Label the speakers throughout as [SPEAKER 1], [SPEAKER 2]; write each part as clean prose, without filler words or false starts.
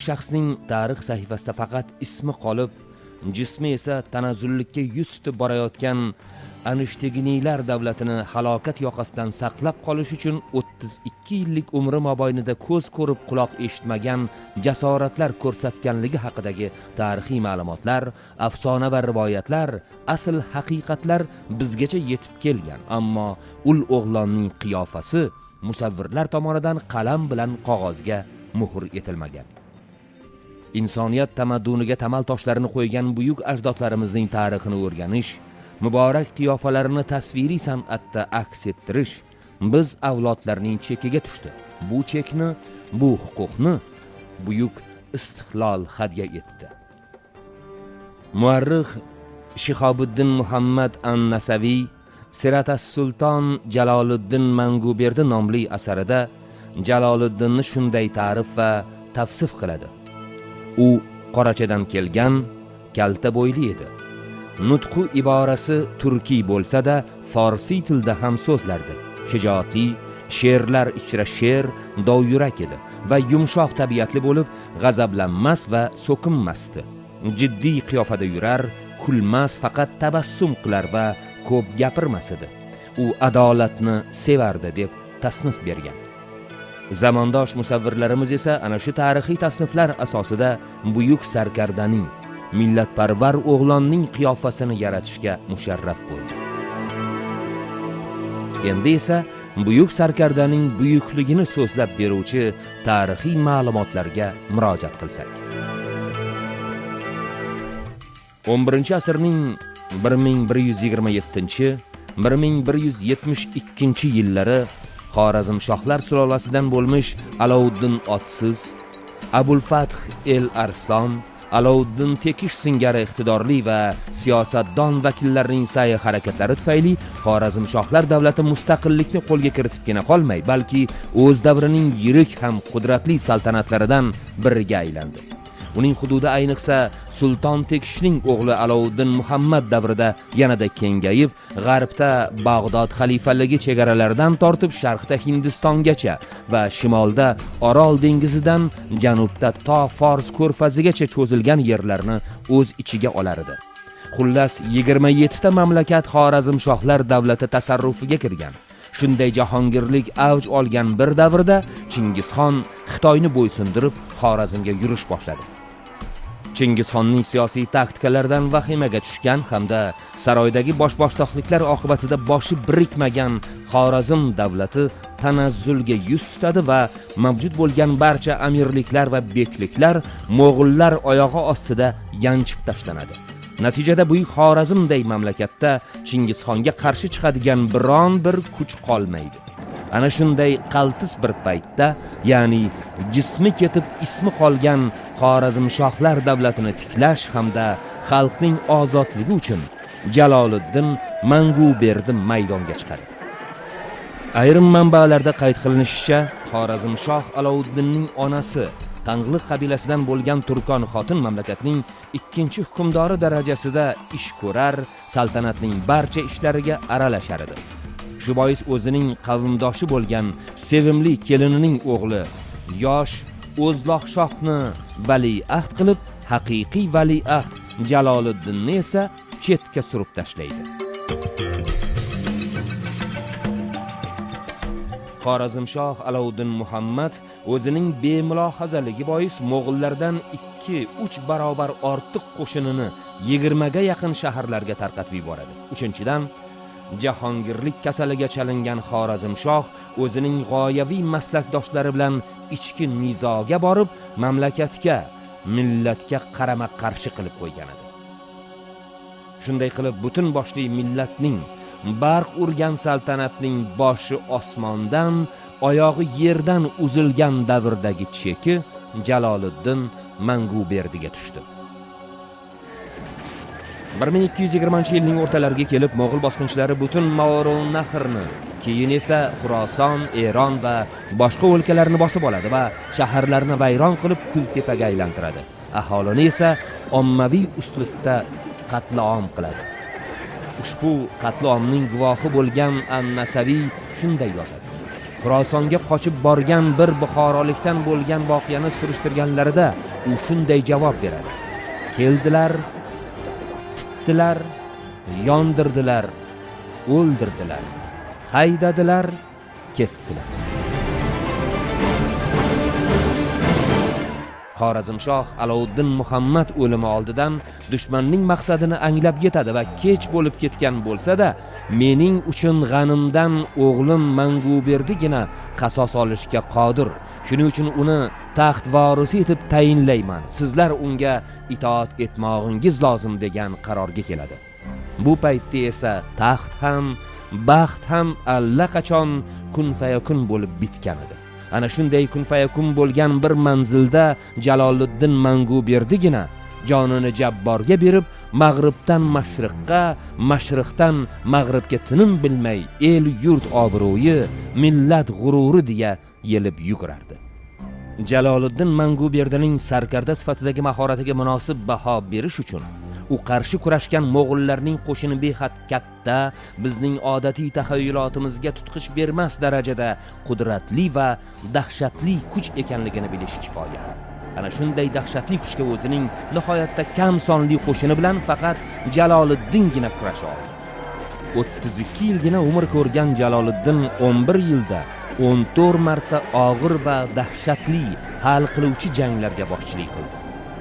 [SPEAKER 1] shaxsning tarix sahifasida faqat ismi qolib, jismi esa tanazzullikka yuz tutib borayotgan Anishteginiylar davlatini halokat yoqasidan saqlab qolish uchun 32 yillik umri mobaynida ko'z ko'rib quloq eshitmagan jasoratlar ko'rsatganligi haqidagi tarixiy ma'lumotlar, afsona va rivoyatlar, asl haqiqatlar bizgacha yetib kelgan, ammo ul o'g'lonning qiyofasi musavvirlar tomonidan qalam bilan qog'ozga muhr etilmagan. Insoniyat tamadduniga tamal toshlarini qo'ygan buyuk ajdodlarimizning tarixini o'rganish, muborak qiyofalarini tasviriy san'atda aks ettirish biz avlodlarning chekiga tushdi. Bu chekni, bu huquqni buyuk istiqlol hadya etdi. Muarrix Shihobiddin Muhammad an-Nasaviy Sirat as-Sulton Jaloliddin Manguberdi nomli asarida Jaloliddinni shunday ta'rif va tavsif qiladi. U qorachadan kelgan, kalta bo'yli edi. Nutqu iborasi turkiy bo'lsa-da, forsiy tilda ham so'zlardi. Shijoatli, sherlar ichra sher, dovyurak edi va yumshoq tabiatli bo'lib, g'azablanmas va so'kinmasdi. Jiddiy qiyofada yurar, kulmas, faqat tabassum qilar va ko'p gapirmas edi. U adolatni sevardi deb tasnif bergan. Zamondosh musavvirlarimiz esa ana shu tarixiy tasniflar asosida buyuk sarkardaning, millatparvar o'g'lonning qiyofasini yaratishga musharraf bo'ldi. Endi esa buyuk sarkardaning buyukligini so'zlab beruvchi tarixiy ma'lumotlarga murojaat qilsak. 11-asrning 1127-1172 yillari Xorazmshohlar sulolasidan bo'lmish Alovuddin Otsiz, Abulfath El Arslon, Alovuddin Tekish singari iqtidorli va siyosatdon vakillarining sa'y harakatlari tufayli Xorazmshohlar davlati mustaqillikni qo'lga kiritibgina qolmay, balki o'z davrining yirik ham qudratli saltanatlaridan biriga aylandi. Uning hududi ayniqsa Sulton Tekishning o'g'li Alovuddin Muhammad davrida yanada kengayib, g'arbda Bag'dod xalifaligi chegaralaridan tortib sharqda Hindistongacha va shimolda Orol dengizidan janubda to Fors ko'rfazigacha cho'zilgan yerlarni o'z ichiga olar edi. Xullas, 27 ta mamlakat Xorazmshohlar davlati tasarrufiga kirgan. Shunday jahongirlik avj olgan bir davrda Chingizxon Xitoyni bo'ysundirib, Xorazmga yurish boshladi. Chingizxonning siyosiy taktikalaridan vahimaga tushgan hamda saroydagi boshboshdoqliklar oqibatida boshi birikmagan Xorazm davlati tanazzulga yuz tutadi va mavjud bo'lgan barcha amirliklar va bekliklar mo'g'ullar oyog'i ostida yanchib tashlanadi. Natijada buyuk Xorazmday mamlakatda Chingizxonga qarshi chiqadigan biron bir kuch qolmaydi. Ana shunday qaltis bir paytda, ya'ni jismi ketib ismi qolgan Xorazmshohlar davlatini tiklash hamda xalqning ozodligi uchun Jaloliddin Manguberdi maydonga chiqadi. Ayrim manbalarda qayd qilinishicha, Xorazmshoh Alovuddinning onasi Qang'liq qabilasidan bo'lgan Turkon xotin mamlakatning ikkinchi hukmdori darajasida ish ko'rar, saltanatning barcha ishlariga aralashar edi. Shu bois o'zining qavmdoshi bo'lgan sevimli kelinining o'g'li yosh O'zloqshohni valiahd qilib, haqiqiy valiahd Jaloliddinni esa chetga surib tashlaydi. Xorazmshoh Alovuddin Muhammad o'zining bemulohazaligi bois mo'g'ullardan 2-3 barobar ortiq qo'shinini 20 ga yaqin shaharlarga tarqatib yuboradi. Uchinchidan, jahongirlik kasaliga chalingan Xorazmshoh o'zining g'oyaviy maslakdoshlari bilan ichki nizoga borib, mamlakatga, millatga qarama-qarshi qilib qo'ygan edi. Shunday qilib, butun boshli millatning, barq urgan saltanatning boshi osmondan, oyog'i yerdan uzilgan davrdagi cheki Jaloliddin Manguberdiga tushdi. 1220-yilning o'rtalariga kelib mo'g'ul bosqinchilari butun Mavrounnahrni, keyin esa Xuroson, Eron va boshqa o'lkalarni bosib oladi va shaharlarni vayron qilib kultepaga aylantiradi. Aholini esa ommaviy uslubda qatliom qiladi. Ushbu qatliomning guvohi bo'lgan An-Nasaviy shunday yozadi. Xurosonga qochib borgan bir buxorolikdan bo'lgan voqeani surishtirganlarida U shunday javob beradi: keldilar, titdilar, yondirdilar, o'ldirdilar, haydadilar, ketdilar. Xorazmshoh Alovuddin Muhammad o'limi oldidan dushmanning maqsadini anglab yetadi va kech bo'lib ketgan bo'lsa-da, mening uchun g'animdan o'g'lim Manguberdigina qasos olishga qodir. Shuning uchun uni taxt vorisi etib tayinlayman. Sizlar unga itoat etmog'ingiz lozim degan qarorga keladi. Bu paytda esa taxt ham, baxt ham allaqachon kun fayakun bo'lib bitgan edi. Ana shunday kun fayakun bo'lgan bir manzilda Jaloliddin Manguberdigina jonini jabborga berib, mag'ribdan mashriqqa, mashriqdan mag'ribga tinim bilmay el yurt obro'yi, millat g'ururi deya yelib yugurardi. Jaloliddin Manguberdining sarkarda sifatidagi mahoratiga munosib baho berish uchun u qarshi kurashgan mo'g'ullarning qo'shini behad katta, bizning odatiy taxayyulotimizga tutqich bermas darajada qudratli va dahshatli kuch ekanligini bilish kifoya. Ana shunday dahshatli kuchga o'zining nihoyatda kam sonli qo'shini bilan faqat Jaloliddingina kurasha oldi. 32 yilgina umr ko'rgan Jaloliddin 11 yilda 14 marta og'ir va dahshatli hal qiluvchi janglarga boshchilik qildi.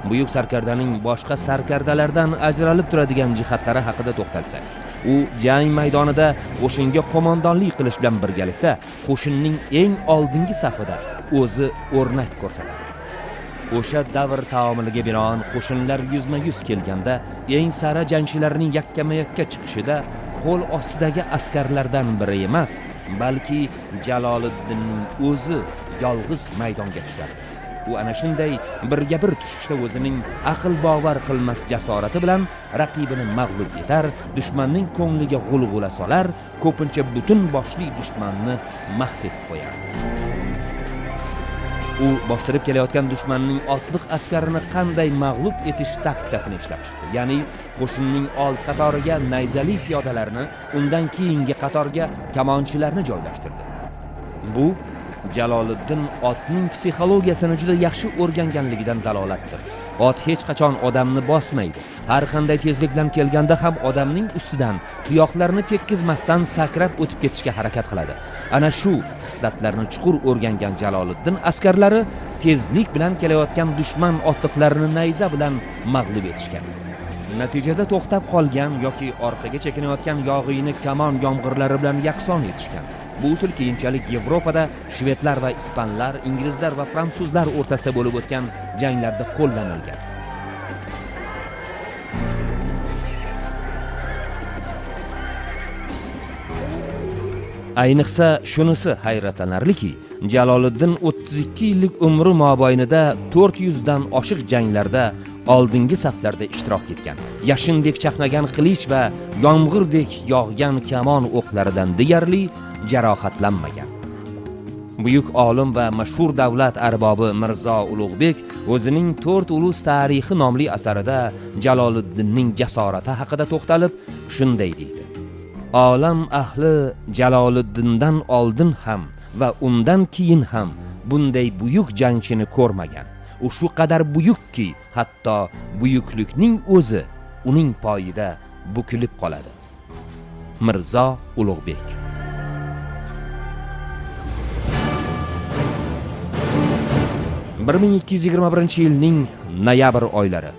[SPEAKER 1] Buyuk sarkardaning boshqa sarkardalardan ajralib turadigan jihatlari haqida to'xtalsak, u jang maydonida qo'shinga qo'mondonlik qilish bilan birgalikda qo'shinning eng oldingi safida o'zi o'rnak ko'rsatardi. O'sha davr taomiliga binoan qo'shinlar yuzma-yuz kelganda eng sara jangchilarning yakkama-yakka chiqishida qo'l ostidagi askarlardan biri emas, balki Jaloliddinning o'zi yolg'iz maydonga tushardi. U ana shunday birga bir tushishda o'zining aql bovar qilmas jasorati bilan raqibini mag'lub etar, dushmanning ko'ngliga g'ulg'ula solar, ko'pincha butun boshli dushmanni mahv etib qo'yardi. U bostirib kelayotgan dushmanning otliq askarini qanday mag'lub etish taktikasini ishlab chiqdi. Ya'ni qo'shinning old qatoriga nayzali piyodalarni, undan keyingi qatorga kamonchilarni joylashtirdi. Bu Jaloliddin otning psixologiyasini juda yaxshi o'rganganligidan dalolatdir. Ot hech qachon odamni bosmaydi. Har qanday tezlik bilan kelganda ham odamning ustidan tuyoqlarini tekkizmasdan sakrab o'tib ketishga harakat qiladi. Ana shu xislatlarni chuqur o'rgangan Jaloliddin askarlari tezlik bilan kelayotgan dushman otliqlarini nayza bilan mag'lub etishgan. Natijada to'xtab qolgan yoki orqaga chekinayotgan yog'iyni kamon yomg'irlari bilan yakson etishgan. Bu usul keyinchalik Yevropada shvedlar va ispanlar, inglizlar va fransuzlar o'rtasida bo'lib o'tgan janglarda qo'llanilgan. Ayniqsa shunisi hayratlanarliki, Jaloliddin 32 yillik umri mobaynida 400 dan oshiq janglarda oldingi saflarda ishtirok etgan. Yashindek chaqnagan qilich va yomg'irdek yog'gan kamon o'qlaridan deyarli jarohatlanmagan. Buyuk olim va mashhur davlat arbobi Mirzo Ulug'bek o'zining 4 ulus tarixi nomli asarida Jaloliddinning jasorati haqida to'xtalib shunday deydi: Olam ahli Jaloliddindan oldin ham va undan keyin ham bunday buyuk jangchini ko'rmagan. U shu qadar buyukki, hatto buyuklikning o'zi uning poyida bukilib qoladi. Mirzo Ulug'bek. 1221-yilning noyabr oylari.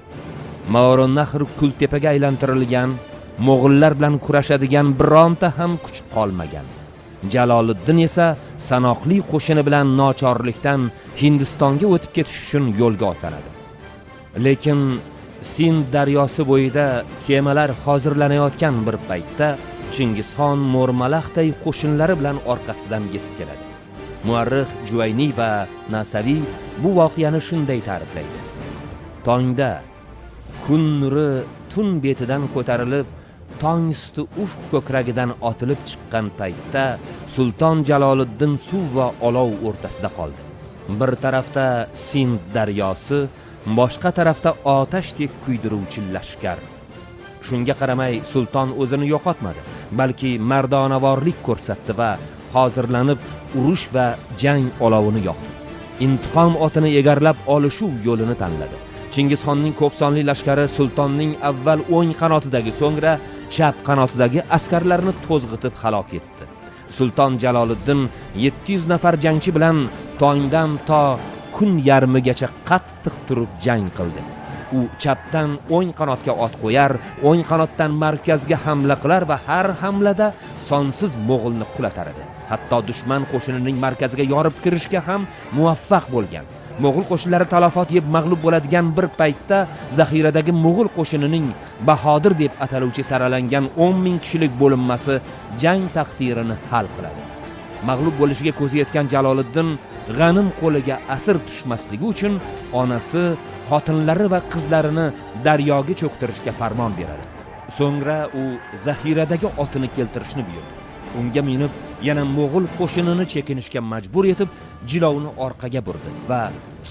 [SPEAKER 1] Movarounnahr Kultepaga aylantirilgan, mo'g'ullar bilan kurashadigan bironta ham kuch qolmagan. Jaloliddin esa sanoqli qo'shini bilan nochorlikdan Hindistonga o'tib ketish uchun yo'lga otlanadi. Lekin Sind daryosi bo'yida kemalar hozirlanayotgan bir paytda Chingizxon mo'rmalaqday qo'shinlari bilan orqasidan yetib keladi. Muarrix Juvayniy va Nasaviy bu voqeani shunday ta'riflaydi: Tongda kun nuri tun betidan ko'tarilib, tong suti ufq ko'kragidan otilib chiqqan paytda Sulton Jaloliddin suv va olov o'rtasida qoldi. Bir tarafda Sind daryosi, boshqa tarafda otashdek kuydiruvchi lashkar. Shunga qaramay sulton o'zini yo'qotmadi, balki mardonavorlik ko'rsatdi va hozirlanib urush va jang olovini yoqdi. Intiqom otini egarlab olishuv yo'lini tanladi. Chingizxonning ko'p sonli lashkari sultonning avval o'ng qanotidagi, so'ngra chap qanotidagi askarlarni to'zg'itib halok etdi. Sulton Jaloliddin 700 nafar jangchi bilan tongdan to kun yarmigacha qattiq turib jang qildi. U chapdan o'ng qanotga ot qo'yar, o'ng qanotdan markazga hamla qilar va har hamlada sonsiz mo'g'ulni qulatar edi. Hatto dushman qo'shinining markaziga yorib kirishga ham muvaffaq bo'lgan. Mo'g'ul qo'shinlari talafot yeb mag'lub bo'ladigan bir paytda zaxiradagi mo'g'ul qo'shinining Bahodir deb ataluvchi saralangan 10 ming kishilik bo'linmasi jang taqdirini hal qiladi. Mag'lub bo'lishiga ko'zi yetgan Jaloliddin g'anim qo'liga asir tushmasligi uchun onasi, xotinlari va qizlarini daryoga cho'ktirishga farmon beradi. So'ngra u zaxiradagi otini keltirishni buyurdi. Unga minib yana mo'g'ul qo'shinini chekinishga majbur etib, jilovni orqaga burdi va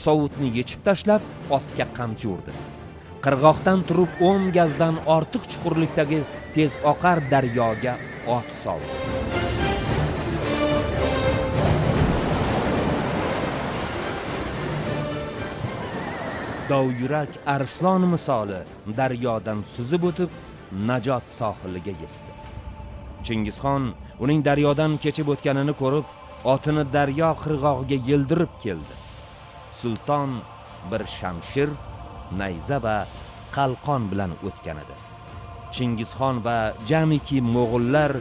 [SPEAKER 1] sovutni yechib tashlab otga qamchi urdi. Qirg'oqdan turib 10 gazdan ortiq chuqurlikdagi tez oqar daryoga ot soldi. Dovyurak arslon misoli daryodan suzib o'tib, najot sohiliga yetdi. Chingizxon uning daryodan kechib o'tganini ko'rib, otini daryo qirg'og'iga yeldirib keldi. Sulton bir shamshir, nayza va qalqon bilan o'tgan edi. Chingizxon va jamiki mo'g'ullar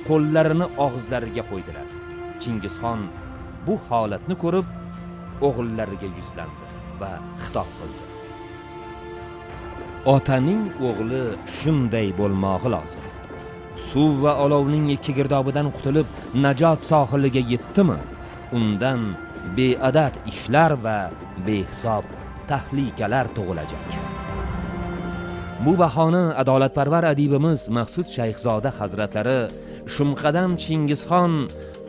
[SPEAKER 1] qo'llarini og'izlariga qo'ydilar. Chingizxon bu holatni ko'rib, o'g'illariga yuzlandi va xitob qildi. Otaning o'g'li shunday bo'lmog'i lozim. Suv va olovning ikki girdobidan qutulib, najot sohiliga yetdimi, undan beadad ishlar va behisob tahlikalar tug'ilajak. Bu bahoni adolatparvar adibimiz Maqsud Shayxzoda hazratlari Shumqadam Chingizxon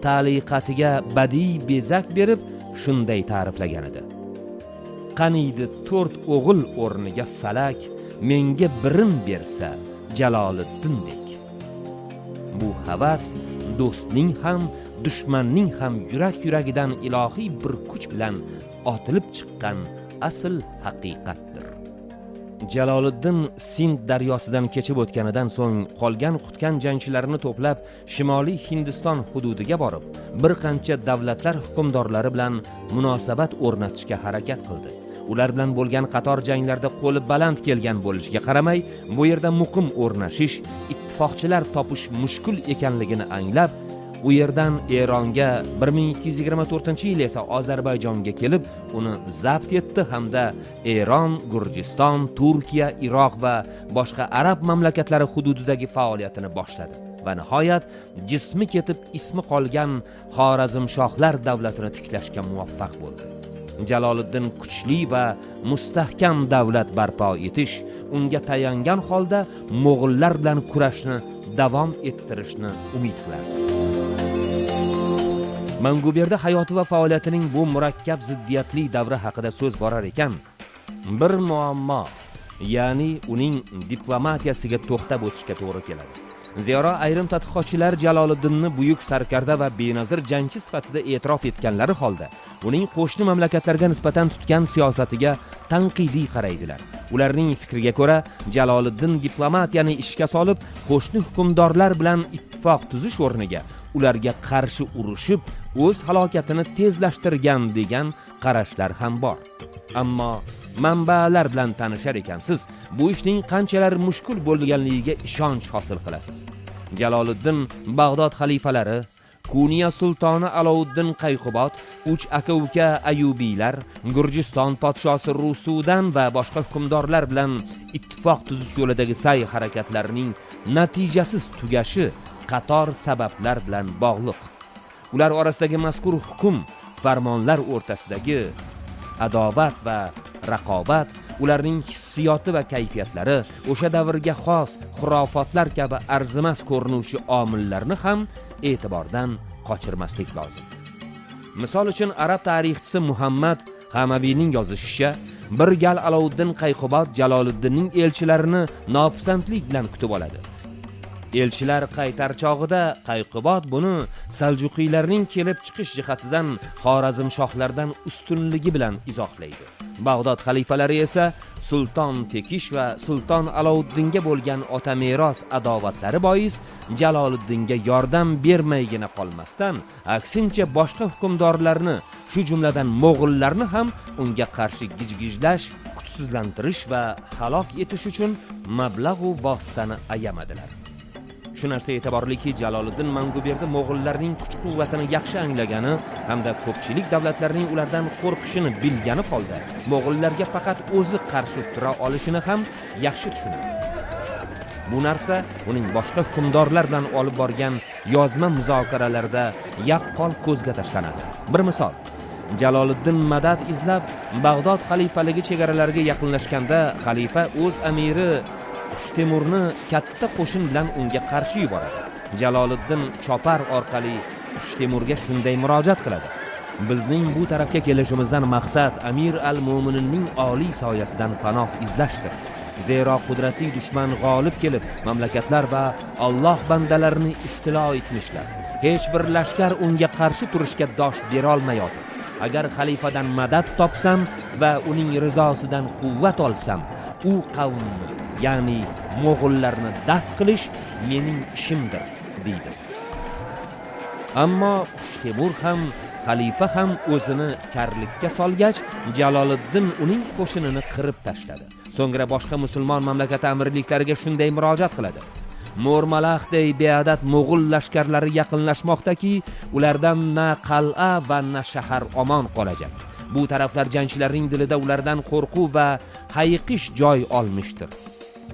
[SPEAKER 1] ta'liqatiga badiiy bezak berib shunday ta'riflagan edi. Qaniydi 4 o'g'il o'rniga falak menga birin bersa Jaloliddindek. Bu havas do'stning ham, dushmanning ham yurak-yuragidan ilohiy bir kuch bilan otilib chiqqan asl haqiqatdir. Jaloliddin Sind daryosidan kechib o'tganidan so'ng qolgan qutgan jangchilarini to'plab Shimoliy Hindiston hududiga borib, bir qancha davlatlar hukmdorlari bilan munosabat o'rnatishga harakat qildi. Ular bilan bo'lgan qator janglarda qo'li baland kelgan bo'lishiga qaramay, bu yerda muqim o'rnashish, ittifoqchilar topish mushkul ekanligini anglab, u yerdan Eronga 1224-yil esa Ozarbayjonga kelib, uni zabt etdi hamda Eron, Gurjiston, Turkiya, Iroq va boshqa arab mamlakatlari hududidagi faoliyatini boshladi va nihoyat jismi ketib ismi qolgan Xorazmshohlar davlatini tiklashga muvaffaq bo'ldi. Jaloliddin kuchli va mustahkam davlat barpo etish, unga tayangan holda mo'g'ullar bilan kurashni davom ettirishni umid qilardi. Manguberdi hayoti va faoliyatining bu murakkab ziddiyatli davri haqida so'z borar ekan, bir muammo, ya'ni uning diplomatiyasiga to'xtab o'tishga to'g'ri keladi. Zero ayrim tadqiqotchilar Jaloliddinni buyuk sarkarda va benazir jangchi sifatida e'tirof etganlari holda, uning qo'shni mamlakatlarga nisbatan tutgan siyosatiga tanqidiy qaraydilar. Ularning fikriga ko'ra, Jaloliddin diplomatiyani ishga solib, qo'shni hukmdorlar bilan ittifoq tuzish o'rniga ularga qarshi urushib, o'z halokatini tezlashtirgan degan qarashlar ham bor. Ammo manbalar bilan tanishar ekansiz, bu ishning qanchalar mushkul bo'lganligiga ishonch hosil qilasiz. Jaloliddin Bag'dod xalifalari, Kuniya sultoni Alovuddin Qayqubot, uch aka-uka Ayubiylar, Gurjiston podshosi Rusudan va boshqa hukmdorlar bilan ittifoq tuzish yo'lidagi sa'y harakatlarining natijasiz tugashi qator sabablar bilan bog'liq. Ular orasidagi mazkur hukm farmonlar o'rtasidagi adovat va raqobat, ularning hissiyoti va kayfiyatlari, o'sha davrga xos xurofotlar kabi arzimas ko'rinuvchi omillarni ham e'tibordan qochirmaslik lozim. Misol uchun, arab tarixchisi Muhammad Hamaviyning yozishicha, bir gal Alovuddin Qayqubot Jaloliddinning elchilarini nopisandlik bilan kutib oladi. Elchilar qaytar chog'ida Qayqubod buni Saljuqiylarning kelib chiqish jihatidan Xorazmshohlardan ustunligi bilan izohlaydi. Bag'dod xalifalari esa Sulton Tekish va Sulton Alovuddinga bo'lgan ota meros adovatlari bois Jaloliddinga yordam bermaygina qolmasdan, aksincha boshqa hukmdorlarni, shu jumladan mo'g'ullarni ham unga qarshi gijgijlash, kuchsizlantirish va halok etish uchun mablag' u vositani ayamadilar. Shu narsa e'tiborliki, Jaloliddin Manguberdi mo'g'ullarning kuch-quvvatini yaxshi anglagani hamda ko'pchilik davlatlarning ulardan qo'rqishini bilgani holda mo'g'ullarga faqat o'zi qarshi tura olishini ham yaxshi tushunadi. Bu narsa uning boshqa hukmdorlar bilan olib borgan yozma muzokaralarida yaqqol ko'zga tashlanadi. Bir misol, Jaloliddin madad izlab Bag'dod xalifaligi chegaralariga yaqinlashganda xalifa o'z amiri Qushtemurni katta qo'shin bilan unga qarshi yuboradi. Jaloliddin Chopar orqali Qushtemurga shunday murojaat qiladi: Bizning bu tarafga kelishimizdan maqsad Amir al-Mo'mininning oliy soyasidan panoh izlashdir. Zero qudratli dushman g'olib kelib, mamlakatlar va Alloh bandalarini istilo etmishlar. Hech bir lashkar unga qarshi turishga dosh berolmayotir. Agar xalifadan madad topsam va uning rizosidan quvvat olsam, u qavmni, ya'ni mo'g'ullarni daf qilish mening ishimdir, deydi. Ammo Qushtemur ham, xalifa ham o'zini karlikka solgach, Jaloliddin uning qo'shinini qirib tashladi. So'ngra boshqa musulmon mamlakati amirliklariga shunday murojaat qiladi: Mo'rmalaxday beadad mo'g'ul lashkarlari yaqinlashmoqdaki, ulardan na qal'a va na shahar omon qolajak. Bu taraflar jangchilarning dilida ulardan qo'rquv va hayiqish joy olmishdir.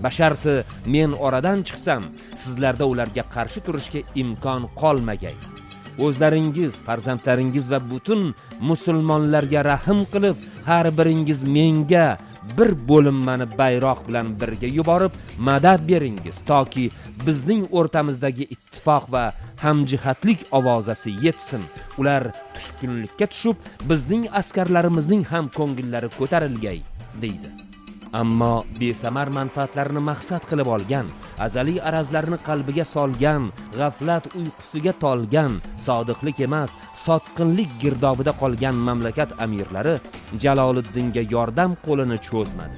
[SPEAKER 1] Basharti men oradan chiqsam, sizlarda ularga qarshi turishga imkon qolmagay. O'zlaringiz, farzandlaringiz va butun musulmonlarga rahm qilib, har biringiz menga bir bo'linmani bayroq bilan birga yuborib madad beringiz, toki bizning o'rtamizdagi ittifoq va hamjihatlik ovozasi yetsin. Ular tushkunlikka tushib, bizning askarlarimizning ham ko'ngillari ko'tarilgay, deydi. Ammo besamar manfaatlarni maqsad qilib olgan, azaliy arazlarni qalbiga solgan, g'aflat uyqusiga tolgan, sodiqlik emas, sotqinlik girdobida qolgan mamlakat amirlari Jaloliddinga yordam qo'lini cho'zmadi.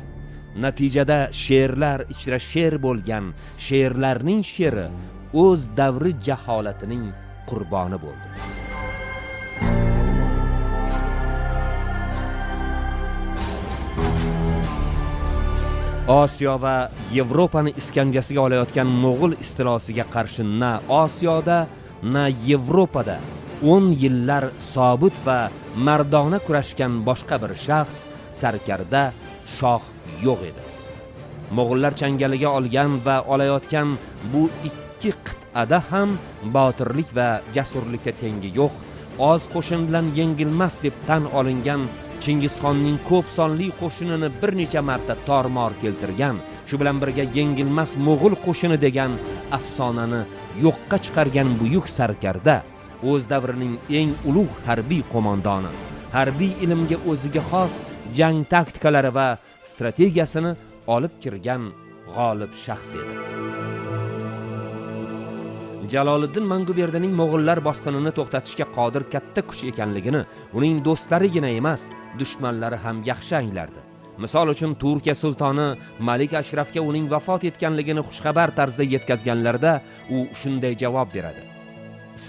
[SPEAKER 1] Natijada sherlar ichra sher bo'lgan sherlarning sheri o'z davri jaholatining qurboni bo'ldi. Osiyo va Yevropani iskanjasiga olayotgan mo'g'ul istilosiga qarshi na Osiyoda, na Yevropada 10 yillar sobit va mardona kurashgan boshqa bir shaxs, sarkarda, shoh yo'q edi. Mo'g'ullar changaliga olgan va olayotgan bu ikki qit'ada ham botirlik va jasurlikka tengi yo'q, oz qo'shin bilan yengilmas deb tan olingan Chingizxonning ko'p sonli qo'shinini bir necha marta tormor keltirgan, shu bilan birga yengilmas mo'g'ul qo'shini degan afsonani yo'qqa chiqargan buyuk sarkarda, o'z davrining eng ulug' harbiy qo'mondoni, harbiy ilmga o'ziga xos jang taktikalari va strategiyasini olib kirgan g'olib shaxs edi. Jaloliddin Manguberdining mo'g'ullar bosqinini to'xtatishga qodir katta kuch ekanligini uning do'stlarigina emas, dushmanlari ham yaxshi anglardi. Misol uchun, Turkiya sultoni Malik Ashrafga uning vafot etganligini xushxabar tarzda yetkazganlarida u shunday javob beradi: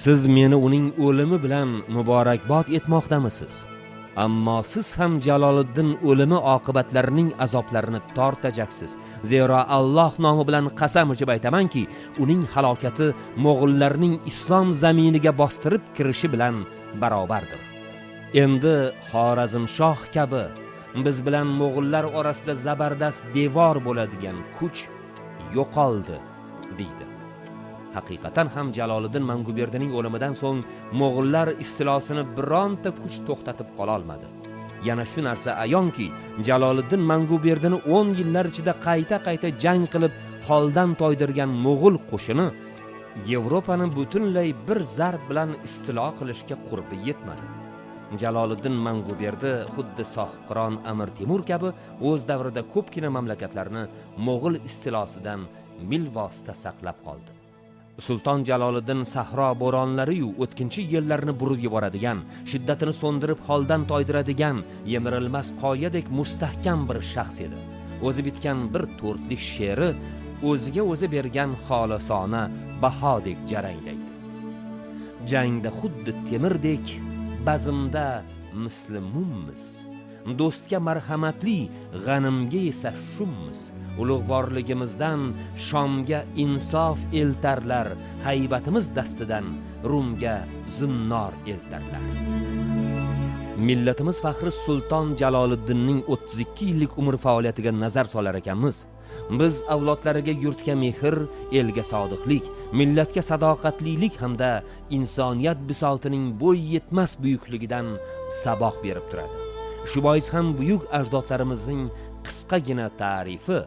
[SPEAKER 1] Siz meni uning o'limi bilan muborakbod etmoqdamisiz? Ammo siz ham Jaloliddin o'limi oqibatlarining azoblarini tortajaksiz. Zero Alloh nomi bilan qasam ichib aytamanki, uning halokati mo'g'ullarning islom zaminiga bostirib kirishi bilan barobardir. Endi Xorazmshoh kabi biz bilan mo'g'ullar orasida zabardast devor bo'ladigan kuch yo'qoldi, deydi. Haqiqatan ham Jaloliddin Manguberdining o'limidan so'ng mo'g'ullar istilosini bironta kuch to'xtatib qola olmadi. Yana shu narsa ayonki, Jaloliddin Manguberdini 10 yillar ichida qayta-qayta jang qilib holdan toydirgan mo'g'ul qo'shini Yevropani butunlay bir zarb bilan istilo qilishga qurbi yetmadi. Jaloliddin Manguberdi xuddi sohibqiron Amir Temur kabi o'z davrida ko'pgina mamlakatlarni mo'g'ul istilosidan bilvosita saqlab qoldi. Sulton Jaloliddin sahro bo'ronlari-yu o'tkinchi yellarni burib yuboradigan, shiddatini so'ndirib holdan toydiradigan, yemirilmas qoyadek mustahkam bir shaxs edi. O'zi bitgan bir to'rtlik she'ri o'ziga o'zi bergan xolisona bahodek jaranglaydi. Jangda xuddi temirdek, bazmda misli mummiz. Do'stga marhamatli, g'animga esa shummiz. Ulug'vorligimizdan Shomga insof eltarlar, haybatimiz dastidan Rumga zinnor eltarlar. Millatimiz faxri Sulton Jaloliddinning 32 yillik umr faoliyatiga nazar solar ekanmiz, biz avlodlariga yurtga mehr, elga sodiqlik, millatga sadoqatlilik hamda insoniyat bisotining bo'y yetmas buyukligidan saboq berib turadi. Shu bois ham buyuk ajdodlarimizning qisqagina ta'rifi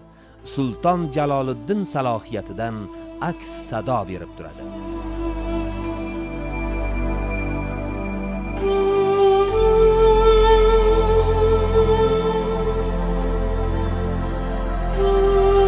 [SPEAKER 1] Sulton Jaloliddin salohiyatidan aks sado berib turadi.